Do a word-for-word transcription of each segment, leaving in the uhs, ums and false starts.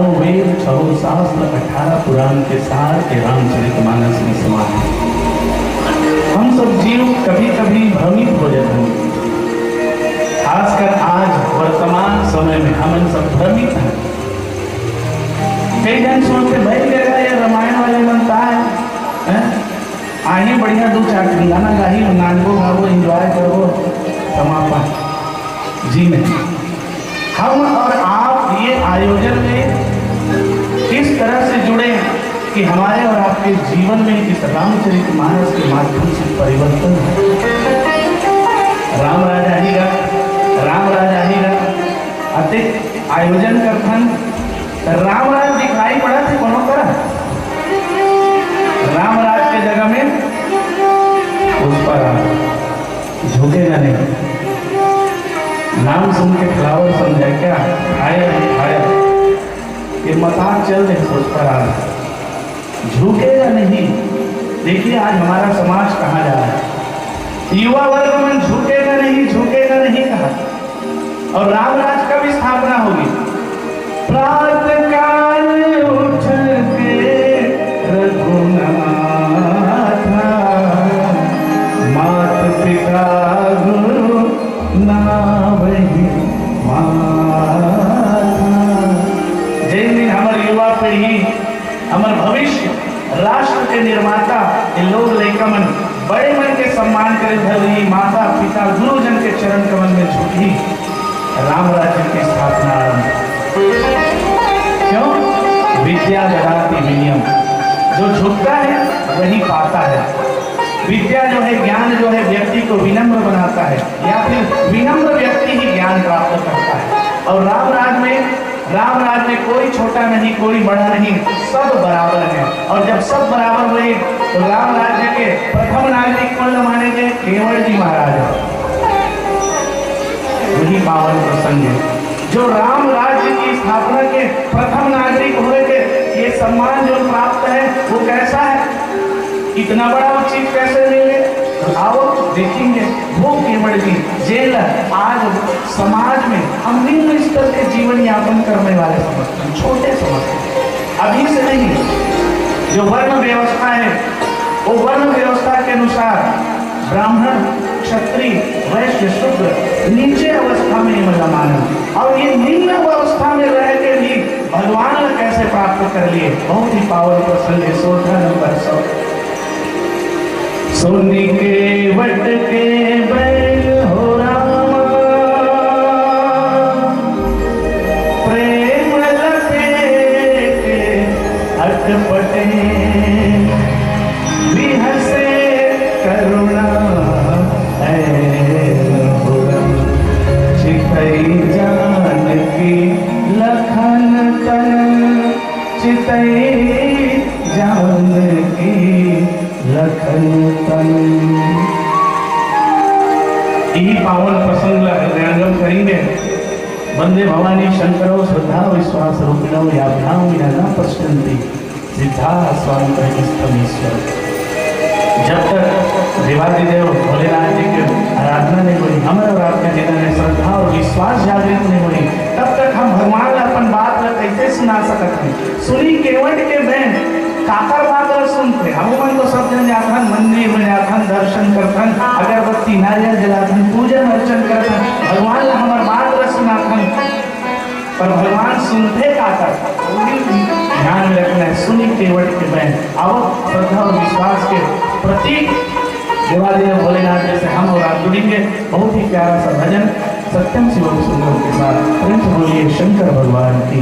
वेद, छहो शास्त्र, अठारह पुराण के सार के रामचरित मानस में समाहित हे। हम सब जीव कभी-कभी भ्रमित हो जाथन। खासकर आज वर्तमान समय में हमन सब भ्रमित हन। कई झन सोचथे, "भाई, ये रामायण वाले मन का हे?" हैं? आही बढ़िया दू चार ठन गाना गाही, नाचबो, गाबो, enjoy करबो, समापन। जी नहीं। हम और आप ये आयोजन में इस तरह से जुड़े कि हमारे और आपके जीवन में इस रामचरित मानस के माध्यम से परिवर्तन हो। राम राज आही गा, राम राज आही गा, अतेक आयोजन करथन, त राम राज दिखाई पड़त हे कोनो करा? राम राज के जगह में पुष्पा राज। झुकेगा नहीं। नाम सुन के flower समझा क्या? Fire है, fire। ये मजाक चल रहे पुष्पा राज। झुकेगा नहीं। देखिए, आज हमारा समाज कहाँ जा रहा है। युवा वर्ग मन झुकेगा नहीं, झुकेगा नहीं कहा। और राम राज कब स्थापना होगी? प्रातः काल उठ के रघुनाथा, मात पिता गुरु नावहि माथा। जेन दिन हमर युवा पीढ़ी, हमर भविष्य, राष्ट्र के निर्माता, ये लोग लइका मन, बड़े मन के सम्मान करे धरही, माता, पिता, गुरुजन के चरण कमल में झुकही, राम राज्य की स्थापना आरंभ। क्यों? विद्या ददाति विनयम। जो झुकता है, वही पाता है। विद्या जो है, ज्ञान जो है, व्यक्ति को विनम्र बनाता है, या फिर विनम्र व्यक्ति ही ज्ञान प्राप्त करता है। और राम राज में, राम राज में कोई छोटा नहीं, कोई बड़ा नहीं, सब बराबर है। और जब सब बराबर हुए, तो राम राज्य के प्रथम नागरिक कौन माने गए? केवट जी महाराज। वही पावन प्रसंग है, जो राम राज्य की स्थापना के प्रथम नागरिक होने के ये सम्मान जो प्राप्त है, वो कैसा है? इतना बड़ा उचित कैसे मिले? तो आओ देखेंगे, वो केवट जी जेल आज समाज में हम निम्न स्तर के जीवन यापन करने वाले समझते हैं, छोटे समझते हैं। अभी से नहीं, जो वर्ण व्यवस्था है, वो वर्ण व्यवस्था के अनुसार ब्राह्मण, क्षत्रिय, वैश्य, शूद्र नीचे अवस्था में ये मन ला मानन, और ये निम्न अवस्था में रह के भी भगवान ला कैसे प्राप्त कर लिए। बहुत ही पावन प्रसंग है, श्लोक नंबर सौ। सुनि केवट के बैल हो रामा, प्रेम लपेटे अटपटे, बिहसे करुणा ऐ रघुरम। चितई जानकी लखन तन, चितई जानकी लखन तन। इही पावन प्रसंग ला हृदयंगम करेंगे। वंदे भवानी शंकरौ श्रद्धा विश्वास रूपिणौ, याभ्यां विना न पश्यन्ति सिद्धा स्वान्तः इष्टमीश्वर। जब तक देवादिदेव भोलेनाथ जी के आराधना नहीं होही, हमर और आपके हृदय में श्रद्धा और विश्वास जागृत नहीं होही, तब तक हम भगवान ला अपन बात ला कैसे सुना सकत हन? सुनी केवट के बैल, काकर बात ला सुनथे? हमू मन तो सब झन जाथन, मंदिर में जाथन, दर्शन करथन, अगरबत्ती नारियल जलाथन, पूजन अर्चन करथन, भगवान ला हमर बात ला सुनाथन, पर भगवान सुनथे काकर? ध्यान में रखना है, सुनी केवट के बैल। आवत श्रद्धा और विश्वास के प्रतीक देवादिदेव भोलेनाथ जी से हम और आप जुड़ेंगे। बहुत ही प्यारा सा भजन सत्यम शिवम सुंदरम के साथ। प्रेम से बोलिए शंकर भगवान की।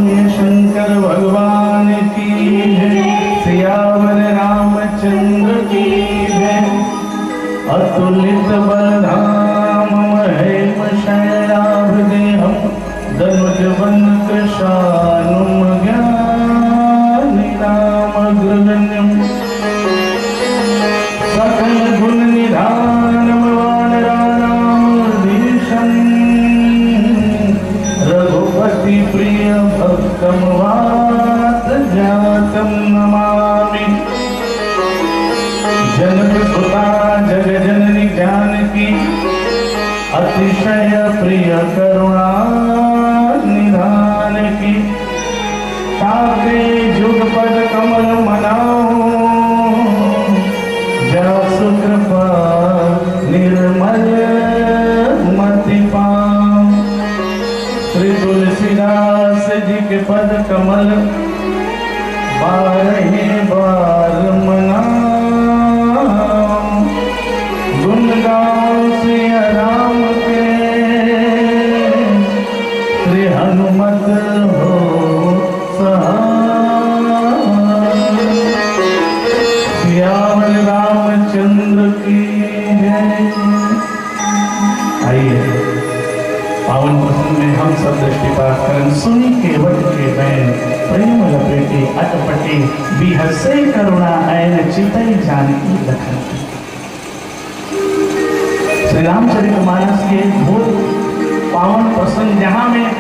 शंकर भगवान की जय, सियावर रामचंद्र की जय। अतुलित बलधाम महेम शैलाभ देहम, दनुज बन कृशानुम ज्ञानि नाम गृहण्यम। सकल गुण निधानम वानराणाम धीशम, रघुपति प्रिय भक्तम वात जातम नमामि। जनक सुता जग जननी जानकी, अतिशय प्रिय करुणा निधान की। ताके जुग पद कमल मनाओ, जासु कृपा निर्मल मति पाओ। श्री तुलसीदास जी के पद कमल बारह बार मनाओ। गुण गाओ सिया राम के, श्री हनुमत हो सहाय। सियावर रामचंद्र की जय। आइए, पावन प्रसंग में हम सब दृष्टिपात करन। सुनि केवट के बैन, प्रेम लपेटे अटपटे, बिहसे करुणा ऐन चितई जानकी लखन। श्री रामचरित मानस के अद्भुत पावन प्रसंग, जहां में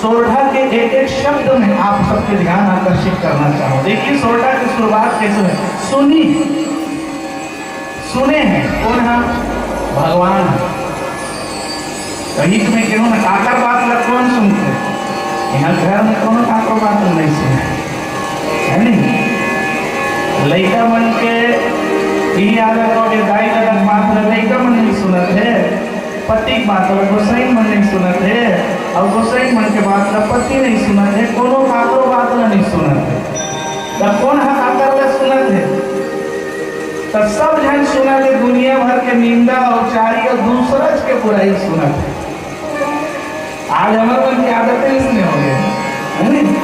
सोरठा के एक एक शब्द में आप सबके ध्यान आकर्षित करना चाहूं। देखिए, सोरठा की शुरुआत कैसे है। सुनि, सुने हैं, कोन ह? भगवान ह। कहीं तुम्हें केहू न काकर बात ला कोन सुनथे? यहाँ घर में कोनो काकर बात ला नहीं सुने, है नहीं? लइका मन के इही आदत हो गए, दाई ददा के बात ला लइका मन नहीं सुनत हे, पति के बात ला गोसाई मन नहीं सुनत हे, और गोसाई मन के बात ला पति नहीं सुनत हे, कोनो काकरो बात ला नहीं सुनत हे। त कोन ह काकर ला सुनत हे? त सब झन सुनत हे, दुनिया भर के निंदा और चारी और दूसरच के बुराई सुनत हे। आज हमर मन की आदत ही इसने हो गए, है नहीं?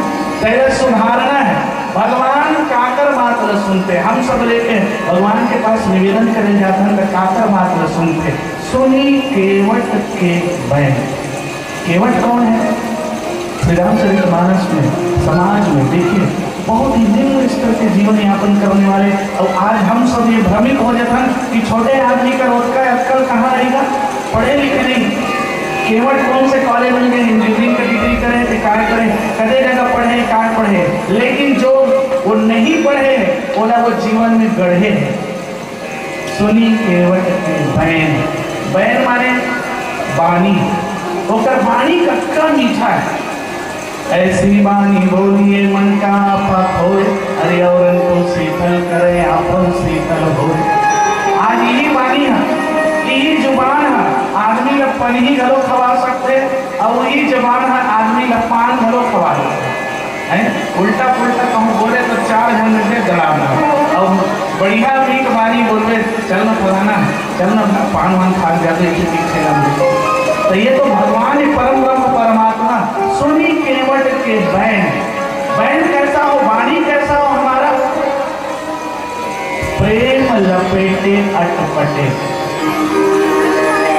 त एला सुधारना है। भगवान काकर बात ला सुनथे, हम सब लेके भगवान के पास निवेदन करे जात हन, त काकर बात ला सुनथे। सुनि केवट के बैन। केवट कौन है? श्री रामचरित मानस में, समाज में देखिए, बहुत ही निम्न स्तर के जीवन यापन करने वाले। और आज हम सब ये भ्रमित हो जाथन कि छोटे आदमी का रोज का अक्कल कहाँ रहेगा, पढ़े लिखे नहीं। केवट कौन से कॉलेज में गए, इंजीनियरिंग का डिग्री करे थे, काय करे, कदे जगह पढ़े, काय पढ़े, लेकिन जो वो नहीं पढ़े, ओला वो जीवन में गढ़े है। सुनि केवट के बैन, बैन माने बानी, ओकर बानी कतका मीठा है। ऐसी बानी बोलिए मन का आपा खोए, अरे औरन को शीतल करे आपन शीतल होए। आज यही बानी है, यही जुबान है, आदमी ला पनही घलो खवा सकते, और यही जुबान है, आदमी ला पान घलो खवा सकते। हैं? उल्टा पुल्टा कहूँ बोले तो चार झन मिलके जला दो। और बढ़िया मीठ बानी बोलबे, "चल ना फलाना, चल ना पान वान खा के जाते, एक एक ठेला में।" तो ये तो भगवान ही परम ब्रह्म परमात्मा। सुनि केवट के बैन, बैन कैसा हो, बानी कैसा हो हमारा? प्रेम लपेटे अटपटे,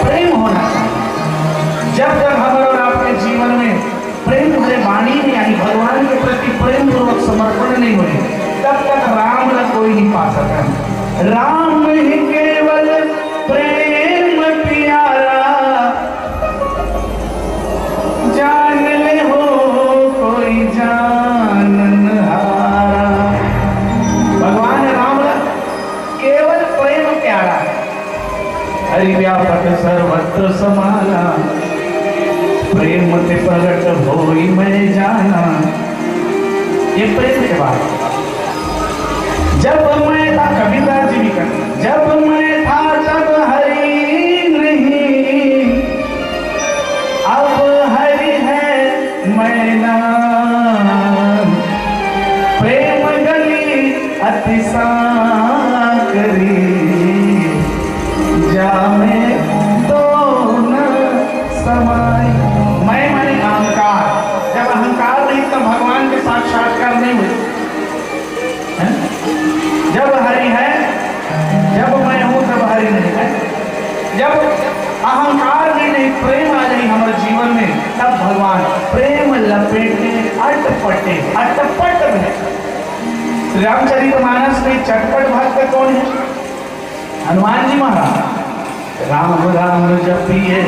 प्रेम होना चाहिए। जब तक हमारे और आपके जीवन में प्रेम भरे बानी नहीं आई, भगवान के प्रति प्रेम पूर्वक समर्पण नहीं होई, तब तक राम ला कोई नहीं पा सकता। राम ही केवल प्रेम प्यारा, जान ले हो कोई जानन हारा। भगवान राम ला केवल प्रेम प्यारा है। हरि व्यापक सर्वत्र समाना, प्रेम ते प्रगट होई मैं जाना। ये प्रेम के बात। जब मैं था, कबीरदास जी भी कहते, जब मैं था तब हरि नहीं, अब हरि है मैं ना। प्रेम गली अति सांकरी, जामे दो न समाई। मैं माने अहंकार, जब अहंकार नहीं तो भगवान लपेटे अटपटे, अटपट में। श्री रामचरित मानस में चटपट भक्त कौन है? हनुमान जी महाराज। राम राम जपिए,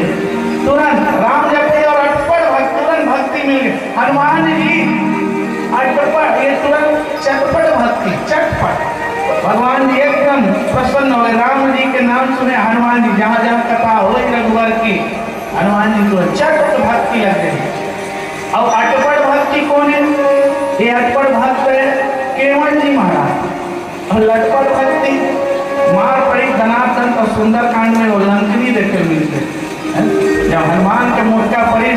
तुरंत राम जपे और अटपट भक्त, तुरंत भक्ति मिल गई। हनुमान जी अटपट, ये तुरंत चटपट भक्ति, चटपट। भगवान जी एकदम प्रसन्न हो गए, राम जी के नाम सुने हनुमान जी, जहाँ जहाँ कथा हो रघुवर की, हनुमान जी तुरंत चटपट भक्ति लग गई। और अटपट भक्ति कौन है? ये अटपट भक्त है केवट जी महाराज। और लटपट भक्ति मार पड़ी दनादन और सुंदरकांड में वो लंकनी देखे मिलते हैं। जब हनुमान के मोटका पड़ी,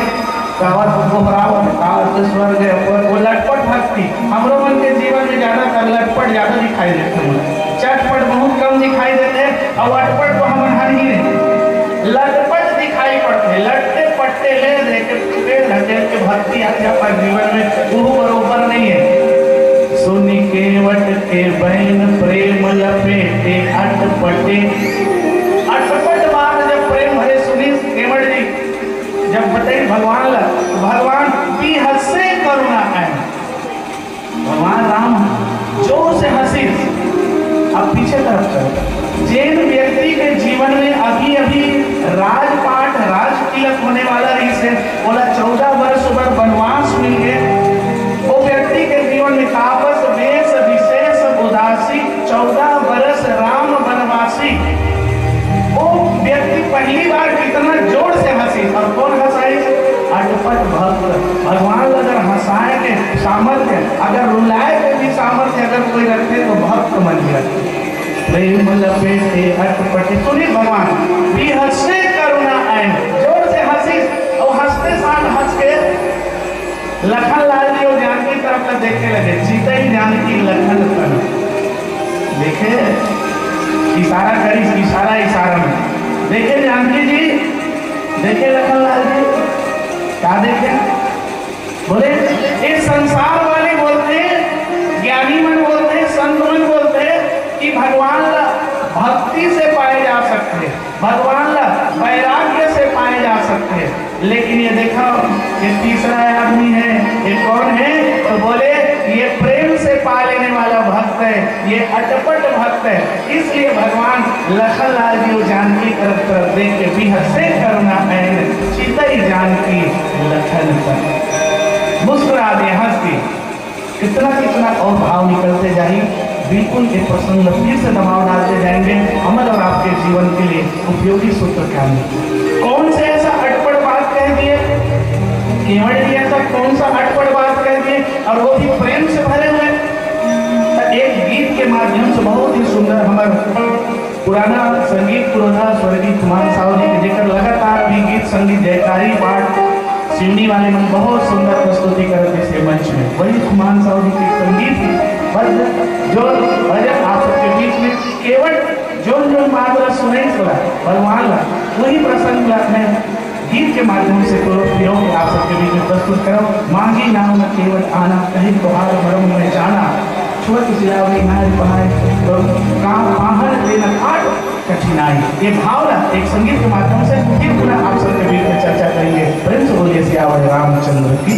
कावत गोहरावत कावत स्वर्ग है, वो, वो लटपट भक्ति। हमरो मन के जीवन में ज्यादातर लटपट ज्यादा दिखाई देते हैं, चटपट बहुत कम दिखाई देते हैं। और अटपट तो हमन हन ही नहीं, लटपट दिखाई पड़ते हैं। लटपट पट्टे ले दे के पेड़ ढकेल के भक्ति आ जाता है जीवन में, वो बरोबर नहीं है। सुनि केवट के बैन प्रेम लपेटे अटपटे। अटपट बात जब प्रेम भरे सुनी केवट जी, जब बताई भगवान ला, तो भगवान बिहसे करुणा आए। भगवान राम जोर से हंसिस। अब पीछे तरफ चल, जेन व्यक्ति के जीवन में अभी अभी राजपाट, राजतिलक होने वाला रहिस हे, ओला चौदह वर्ष बर वनवास मिल गए। वो व्यक्ति के जीवन में तापस वेश विशेष उदासी, चौदह वर्ष राम वनवासी। वो व्यक्ति पहली बार कितना जोर से हंसी, और कौन हंसाई? अटपट भक्त। भगवान अगर हंसाए के सामर्थ्य, अगर रुलाए के भी सामर्थ्य अगर कोई रखे तो भक्त मन ही रखे। प्रेम लपेटे अटपटे, सुनी भगवान, बिहसे करुणा आए, जोर से हंसी, और हंसते साथ हंस के लखन लाल जी और जानकी तरफ ला देखे लगे, चितई जानकी लखन तन। देखे, इशारा करी, इशारा, इशारा में। देखे जानकी जी, देखे लखन लाल जी, क्या देखे? बोले, ये संसार वाले बोलते हैं, ज्ञानी मन बोलते हैं, संत मन बोलते हैं कि भगवान ला भक्ति से पाए जा सकते हैं, भगवान ला वैराग्य से पाए जा सकते हैं। लेकिन ये देखो, ये तीसरा आदमी है, ये कौन है? तो बोले, ये प्रेम से पा लेने वाला भक्त है, ये अटपट भक्त है। इसलिए भगवान लखन लाल जी वो जानकी तरफ तरफ देख के बिहसे करुणा ऐन, चितई जानकी लखन तन। मुस्कुरा दे, हंस दे। कितना कितना और भाव निकलते जाही। बिल्कुल ये प्रसंग फिर से दबाव डालते जाएंगे। अमल और आपके जीवन के लिए उपयोगी सूत्र क्या है? कौन से ऐसा अटपट बात कह दिए, केवट जी ऐसा कौन सा अटपट बात कह दिए, और वो भी प्रेम से भरे हुए। तो एक गीत के माध्यम से बहुत ही सुंदर हमारे पुराना संगीत पुरोधा स्वर्गीय खुमान साहू जी के, जेकर लगातार भी गीत संगीत जयकारी पाठ सिवनी वाले मन बहुत सुंदर प्रस्तुति करत हे मंच में। वही खुमान साहू जी के संगीत बद्ध जो भजन आप सबके बीच में केवट जोन जोन मात ला सुनई सोला भगवान ला, वही प्रसंग ला मैं गीत के माध्यम से पूर्व प्रयोग आप सबके बीच में प्रस्तुत करो। मांगी नाम न केवट आना, कही तोहार मरम में जाना। छुअत सिलावरी नारी पहाय, तो काम पाहन देन आठ कठिनाई। ये भावना एक संगीत के माध्यम से फिर पुनः आप सबके बीच में चर्चा करेंगे। प्रेम से बोलिए सियावर रामचंद्र की।